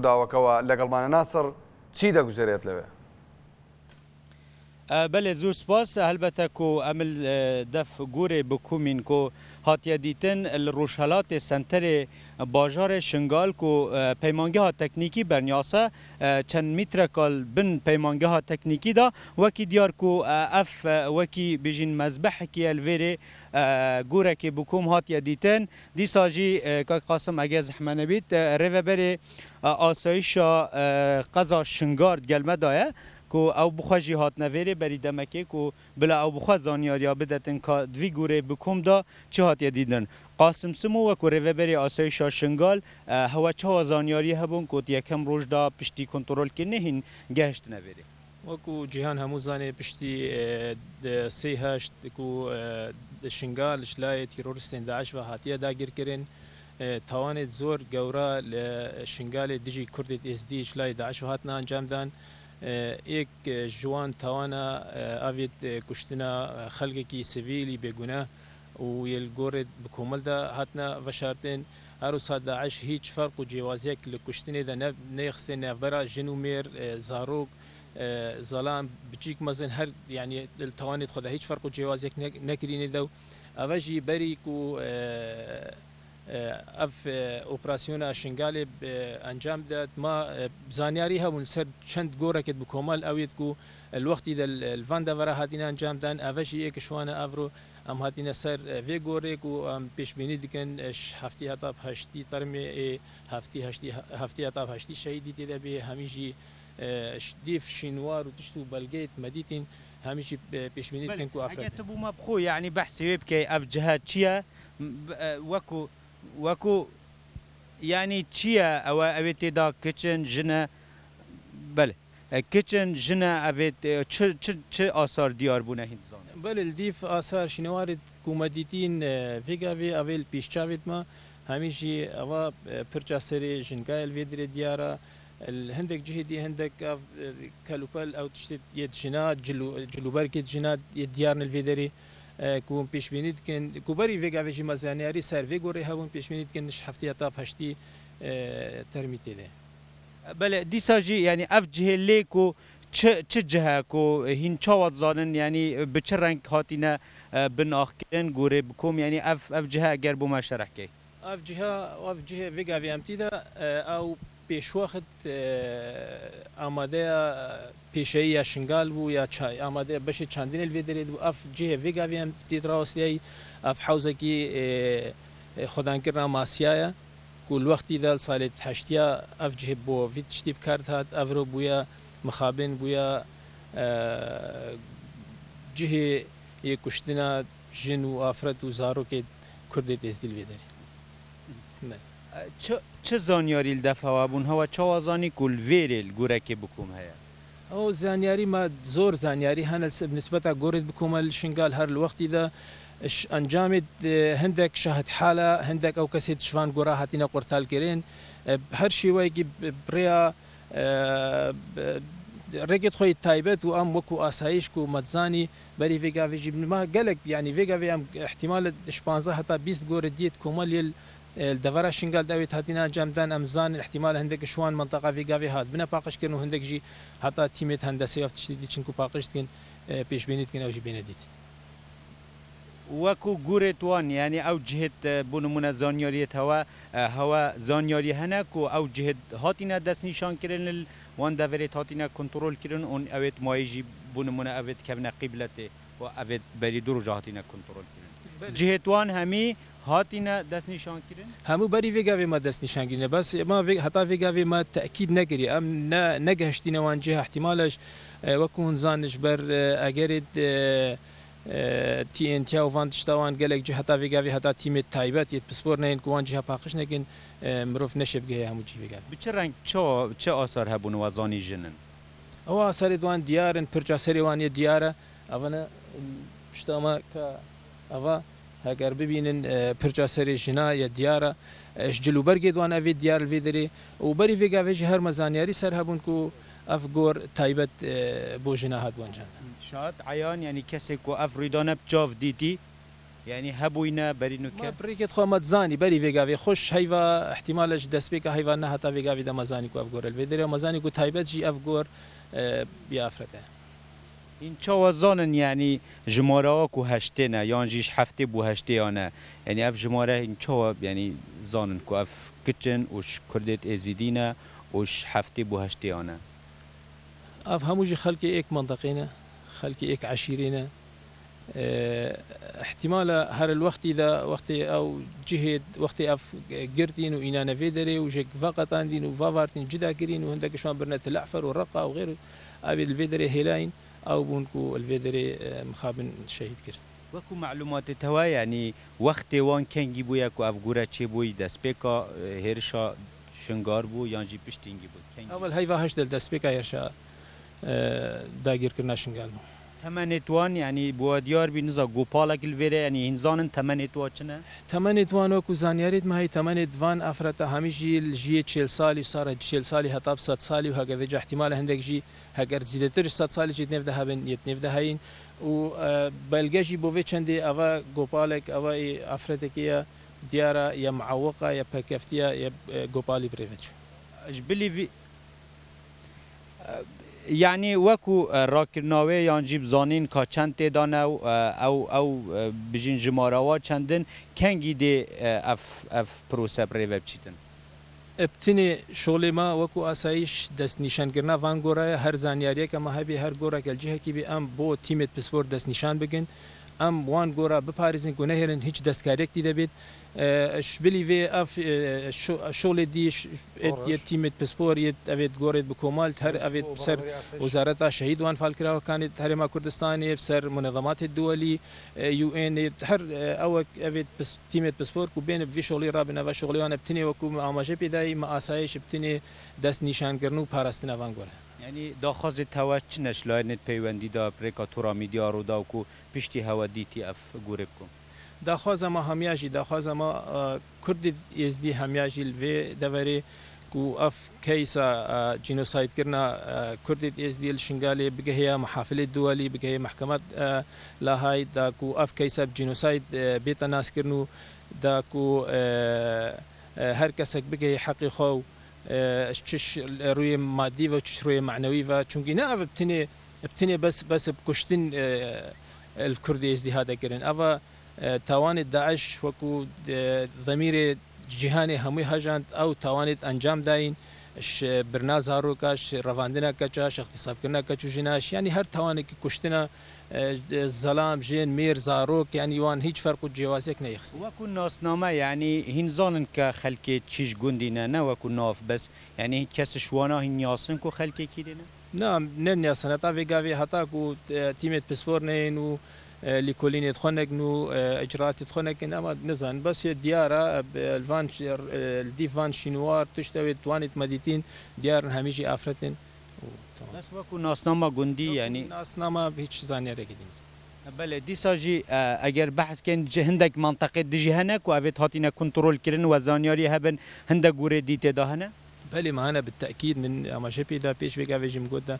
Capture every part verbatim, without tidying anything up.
Daweke we legelmane Nasir, çi diguheriyet li we? E, belê, zor spas. Helbete ku em li, e, def gorê bikomîn ku hatiye dîtin li rojhelatê senterê bajarê Şingal ku, e, peymangeha teknîkî berniyase, e, çend mîtreka li bin peymangeha teknîkî de wekî diyar ku, e, ev, e, wekî bêjîn mezbehekî ye li vêrê, e, gorekê bikom hatiye dîtin. Dîsa jî, e, Kak Qasim, eger zehmet nebît, e, rêveberê, e, asayîşa, e, qeza Şingal digel me de ye ku ew bi xwe jî hatine vêrê berî demekê ku bila ew bi xwe zanyariya bidetin ka di vî gorê bikom de çi hatiye dîtin. Qasim Simo wekî rêveberê asayîşa Şingal, e, hewe çawa zanyariyê hebûn ku di yekem roj de piştî kontrolkirinê hîn gehiştine vêrê? Wekî Cîhan hemû zanê, piştî, e, di sê heşt ku, e, di Şingal ji layê teroristên DAIŞ ve hatiye dagirkirin, e, tawanê zor gewra li Şingalê dijî Kurdê Êzdî ji layê DAIŞ ve hatine encamdan. E, êk, e, ji wan tawana, e, avêt, e, kuştina, e, xelkekî sivîlî bêguneh û yê li gorê bi komel de hatine veşartin. Her wisa DAIŞ hîç ferq û cêwaziyek li kuştinê de ne-, neyê xistê navbera jin û mêr, e, zarok, e, zalan, biçîk mezin, her, yanî li tawanê xwe de hîç ferq û cêwaziyek ne-, nekirîne de. Eve jî berî ku, e, e, ev, e, operasyona Şingalê, e, encam de, ma, e, zanyarî hebûn ser çend goreke bi komel, ew yê ku, e, li wextî de li, li van devera hatine encam dan, eve jî yek ji wan e evro. Em hatine ser, e, vê gorê ku em pêşbînî dikin, e, ji heftê heta bi heştî termê ê heftî heştî, heftê heta bi heştî şehîdî tê de bê, hemî jî, e, ji dîv şînwar û tişt û belgeyê me dîtîn, hemî jî, e, pêşbînî dikin ku afirîn. Eger tu bo me bi xwe, yanî behsê wê bikey, ev cihe çi ye? M-, b-, e, wekû, wekû, yanî çi ye? Ew e, ew ê tê de kiç in, jin e? Belê. E, kiç in, jin e, ev ê, e, çi, çi, çi asar diyar bûne hîn dizane? Belê, li dîv asar şînewarê ku me dîtîn, e, vê gavê ev ê li pêşçavê me, hemî jî eva, e, pirça serê jingayê li vê dirê diyar e. Li hindek cihê dî hindek ev, e, kelûpel ew tiştê yê jina, cil û, cilûbergê jina yê diyar ne li vê derê, e, ku hûn pêşbînî dikin, ku berî vê gavê jî me zanyarî ser vê gorê hebûn, pêşbînî dikin ji heftê heta bi heştî, e, termî tê de. Belê, dîsa jî, yanî ev cihê lê ku çi, çi cih e ku hîn çawa dizanin, yanî bi çi reng hatine, e, binaxkirin, gorê bikom, yanî ev, ev cihe eger bo me şerh key? Ev ciha, ev cihê vê gavê em tî de, e, ew pêşwext, e, amadeya pêşeyî ya Şingal bû, ya ça-, amadeya beşê çandinê li vê derê dibû. Ev cihê vê gavê em tê dirawestiyayî, ev hewzekî, e, e, xwedankirina masiya ye, ku li wextî de li salê heştiya ev cih bo vî tiştî bi kar dihat, evro bûye mixabin, bûye, e, cihê yê kuştina jin û afret û zarokê Kurdê Êzdî li vê derê. Belê. Çi, çi zanyarî li def hewa bûn? Hewa çawa zanî ku li vêrê li gorekê bikom heye? Ew zanyarî me zor zanyarî hene li se-, bi nisbeta gorê bikom e li Şingal her li wextî de. Ş-, encamê, e, hindek şahidhala, hindek ew kesê ji van gora hatine qurtalkirin. E, her şêweyekî bi, bi rêya, e, bi, rêkê xwe yê taybet û em wekû asayîş ku me dizanî, berî vê gavê jî ma gelek, yanî vê gavê em îhtîmal e ji panzdeh heta bîst gorê diyê di komeliyê li, e, li devera Şingal de ew ê hatine encam dan, em zanin îhtîmal e hindek ji wan menteqa vê gavê hatibine paqij kirin û hindek jî heta tîmê di hendesê ya tiştê dî çin ku paqij dikin, e, pêşbînî dikin ew jî bêne dît. Wekû gorê wan, yanî ew cihêt, e, bo nimûne zanyariyêt hewe, e, hewe zanyarî hene ku ew cihêt hatine destnîşankirin li wan deverêt hatine kontrolkirin û ewêt mayî jî bo nimûne evêt kevne qîbletê û evêt berî du roja hatine kontrolkirin. Belê. Cihêt wan hemî hatine destnîşankirin? Hemû berî vê gavê me destnîşan kirine. Bes ma vê, heta vê gavê me tekîd nekiriye. Em ne, negehiştîne wan cih, îhtîmal e, e, wekû hûn zanin ji ber, e, egerê, e, e, T N T û van tişta wan gelek cih heta vê gavê heta tîmê taybet yê pispor neyên ku wan ciha paqij nekin, e, mirov neşe bigihê hemû cih vê gavê. Bi çi reng, çi, çi asar hebûn we zanî jin in? Ew asarê wan diyar in, pirça serê wan yê diyar e. Evane, pişta me ka eva, heger bibînin, e, pirça serê jina ye diyar e. E, ji cil û bergê wan evê diyar li vê derê. Û berî vê gavê jî her me zanyarî ser hebûn ku ev gor taybet, e, bo jina hat wancan. Şahid eyan, yanî kesê ku ev rûdane bi çav dîtî, Yanî hebûyne berî nûke? Ma bi rêkê xwe me dizanî, berî vê gavê xweş heyva, ihtimale ji destpêka heyva nehata vê gavê de me zanî ku ev gor e li vê derê, me zanî ku taybet jî ev gor, e, bi afret e. Hîn çawa zanin, yanî jimara wa ku heştê ne, yan jî ji heftê bû heştê ya ne? Yanî ev jimare hîn çawa, yanî zanin ku ev kiç in û ji Kurdêt Êzîdî ne û ji heftê bû heştê ya ne? Ev hemû jî xelkê êk menteqê ne, xelkê êk eşîrê ne. Ee, ihtimala her li wextî de, wextê ew cihê, wextê ev girtîn û înane vê derê û jêk veqetandîn û vavartîn, cuda kirîn û hindek ji wan birine Til Efer û Reqa û xêr û evê li vê derê hêlayîn, ew bûn ku li vê derê, e, mixabin şehîd kir. Wekî melûmatê te we, yanî wextê wan kengî bûye ku ev gure çêbûyî, destpêka, e, hêrişa Şingal bû yan jî piştî hingî bû? Kengî? Ewil heyva heşt de li destpêka hêrişa, e, dagirkirina Şingal bû. Temenêt wan, yanî bi we diyar bî, niza gopalek li vê re, yanî hîn zanin temenêt wan çi ne? Temenêt wan wekî zanyarêt me heye, temenêt van afreta hemî jî li jiyê çêl salî û sara çêl salî heta bi sed salî û heke vêca ihtimale hindek jî heger zîdetir ji sed salî jî di nêv de hebin, yê di nêv de heyîn. Û, e, belge jî bo vê çendê eva gopalek, eva ê afretekê ye, diyar e, ye muewiq e, ye pêkeftiye, ye, e, gopalî bi rê ve çû. Ji bilî vî, e, yanî wekî, e, rakirina wê yan jî bi zanîn ka çend tê de ne û, e, ew, ew, e, bijîn jimara wa çend in, kengî dê, e, ev, ev prose bi rê ve biçîtin? Bi tinê şolê me wekî asayîş destnîşankirina van gora ye. Her zanyariyeke me hebî, her goreke li cihekî bî, em bo tîmêt pispor destnîşan bikin. Em wan gora biparêzin ku nehêlin hîç destkariyek tê de bêt. E, ji bilî vê ev, e, şo-, şolê dî ş-, êt, yê tîmêt pispor, yê evêt gorêt bi komal, her evêt bi ser Wezareta Şehîd wan Falkirawakanê Herêma Kurdistanê, bi ser munezematê duwelî, e, U N ê, her, e, ewek evêt pis-, tîmêt pispor ku bên bi vî şolî rabin, eva şolê wan e bi tinê wekî me amaje pê dayî, me asayîş bi tinê destnîşankirin û parastina van gore. Yanî daxwazê te we çi ne ji layê nêt peywendî de, bi rêka Tora Mîdya, Rûdaw ku piştî hewe dîtî ev gure bikin? Daxwaza me hemiya jî, daxwaza me, e, Kurdê Êzdî hemiya jî li vê deverê ku ev keysa, e, cînosaydkirina, e, Kurdê Êzdî li Şingalê bigehê ya mehafilê duwelî, bigehê mehkema, e, Lahayî da ku ev keysa bi cînosayd, e, bête naskirin û da ku, e, e, her kesek bigehê heqê xwe û, e, çi ji rûyê madî ve, çi ji rûyê manewî ve, çunkî ne ev bi tinê, bi tinê bes, bes bi kuştin, e, li Kurdê Êzdî hate kirin. Eva, e, tawanê DAIŞ wekû, e, demîrê cîhanê hemû hejand, ew tawanê encam dayîn, ji birina zaroka, ji revandina keça, ji îxtîsabkirina keç û jina, ji, yanî her tawanekî kuştina, e, zelam, jin, mêr, zarok, yanî wan hîç ferq û cêwaziyek neyê xistî. Wekû nasname, yanî hîn zanin ke xelkê çi ji gundî ne, ne wekû nav bes, yanî kes ji wana hîn niyasin ku xelkê kîrê ne? Na, ne niyasin. Heta vê gavê, heta ku, e, tîmêt pispor neyên û, e, lîkolînêt xwe nekin û, e, icraatêt xwe nekin, ema nizanin. Bes yê diyar e, e, li van, e, li dîv van şînwar, tişt ewêt wanêt me dîtîn, diyar in, hemî jî afret in. Û tamam. Bes wekû nasnama gundî, wekû yanî nasnama hîç zanyarekî din. Belê, dîsa jî, e, eger behs kin, ji hindek menteqê dijî hene ku evêt hatine kontrol kirin, we zanyarî hebin, hindek gurê dî tê de hene? Belê, me hene bi tekîd, min amaje pê da pêş vê gavê jî min got de,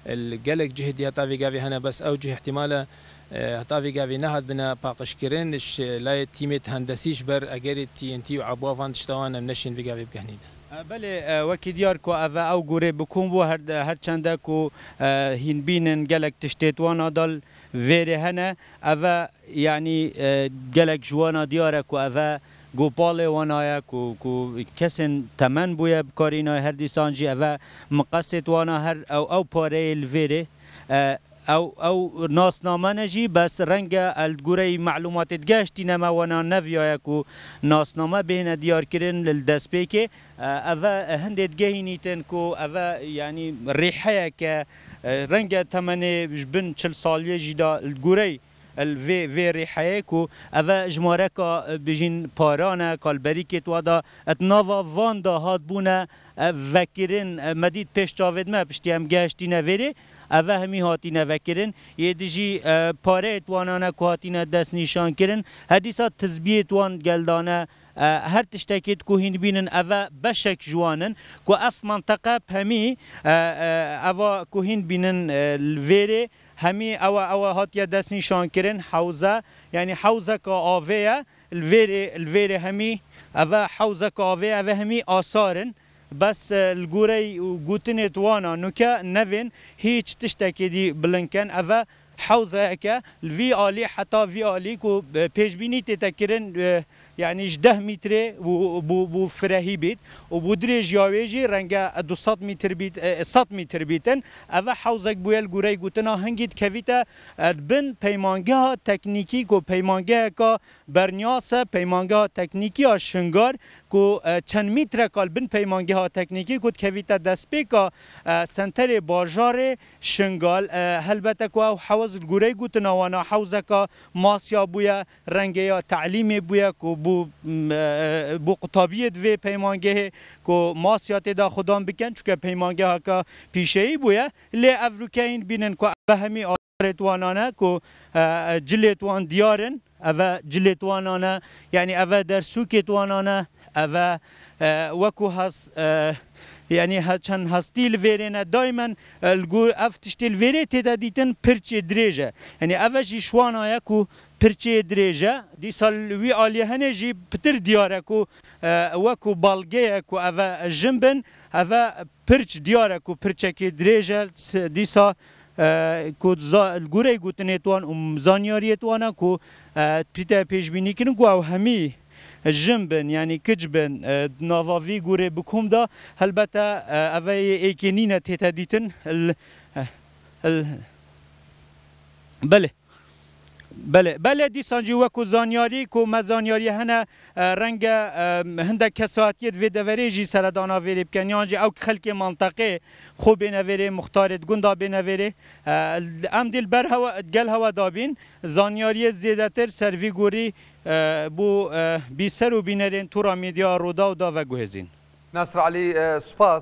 li gelek cihê dî heta vê gavê hene, bes ew cih ihtimale, e, heta vê gavê nehat bine paqijkirin, ji layê tîmêt hendesî ji ber egerê T N T û ebwa van tişta wan em neşên vê gavê bigehnî de. E, belê, e, wekî diyar ku ev e, ew gurê bi kom bû, her, her çende ku, e, hîn bînin gelek tiştêt wana dal vêrê hene, ev e, yanî, e, gelek ji wana diyar e ku ev e gopalê wana ye ku, ku kesên temen bûye bi karîna, her dîsan jî ev e miqesêt wana, her ew, ew pareyê li vêrê, e, ew, ew nasname ne jî, bes renge el di goreyî melûmatê digeştîne me wana neviyaye ku nasname bihêne diyarkirin li destpêkê. E, ev e hindê digehînîtin ku ev e, yanî rîheyeke, e, renge temenê ji bin çil saliyê jî da li goreyî li vê, vê rîheyê ku ev e jimareka, e, bijîn paran e, ka li berîkê tu da, e, di nava van de hatbûne, e, vekirin, e, me dît pêş çavêt me, piştî em gehiştîne vêrê, ev e hemî hatîne vekirin. Yê dijî, e, pareyê tu wanan e ku hatîne destnîşankirin. He dîsa tizbiyê tu wan geldane, e, her tiştekê ku hîn bînin, eve beşek ji wan in, ku ev menteqe hemî, e, e, eva ku hîn bînin, e, li vêrê hemî ewa, ewa hatiye destnîşankirin, hewze, yanî hewzeka avê ye, li vêrê, li vêrê hemî, eve hewzeka avê, eve hemî asar in. Bes, e, li gorey û gotinê di wana nuke nevên hîç tiştekê dî bilind ken. Eve hewzeyeke li vî alî heta vî alî ku, e, pêşbînî tête kirin, e, yanî ji deh mîtrê û bû, bû firehî bît û bû dirêjiya wê jî renge du sed mîtir bît, e, sed mîtir bîtin. Eve hewzek bûye li gorey gotina hingî dikevîte, e, bin peymangeha teknîkî ku peymangeheka berniyas e, peymangeha teknîkî ya Şingal ku, e, çend mîtreka li bin peymangeha teknîkî ku dikevîte destpêka, e, senterê bajarê Şingal, e, helbete ku ew hewz li gorey gotina wana hewzeka masya bûye, rengê ya telîmê bûye ku bû, m, e, bû qutabiyê di vê peymangehê ku masya tê de xudan bikin, çunke peymangehaka pîşeyî bûye. Lê ev rûkeyên bînin ku ev hemî asarê di wana ne ku, e, cilê di wan diyar in. Eve cilê di wana ne, yanî eve dersûkê di wana ne, eve, e, wekû hes, e, yanî he-, çend hestî li vêrê ne, daymen, e, li gor ev tiştê li vêrê tête dîtin pirçê dirêj e. Yanî eve jî şwana ye ku pirçê dirêj e. Dîsa li wî aliyê henê jî pitir diyar e ku, e, wekû balgê ye ku eve jin bin, eve pirç diyar e ku pirçekê dirêj e, s-, dîsa, e, ku za-, li gorey gotinê di wan û zanyariyê di wan e ku, e, pîte pêşbînî kirin ku ew hemî jin bin, yanî kic bin, e, di nava vî gorê bi kom de, helbete, e, eve yê êkê nîne tête dîtin. Il, il, belê. Belê, belê, dîsan jî wekû zanyarî ku me zanyariyê hene, e, renge, e, hindek kesatiyê di vê deverê jî seredana vêrê bikin, yan jî ew xelkê manteqê xwe bêne vêrê, muxtarê di gunda bêne vêrê. E, em dî li ber hewa, gel hewa dabîn, zanyariyê zêdetir ser vî gorî, e, bo, e, bîser û bînerên Tora Medya Rûdaw da veguhêzîn. Nasir Elî, e, spas.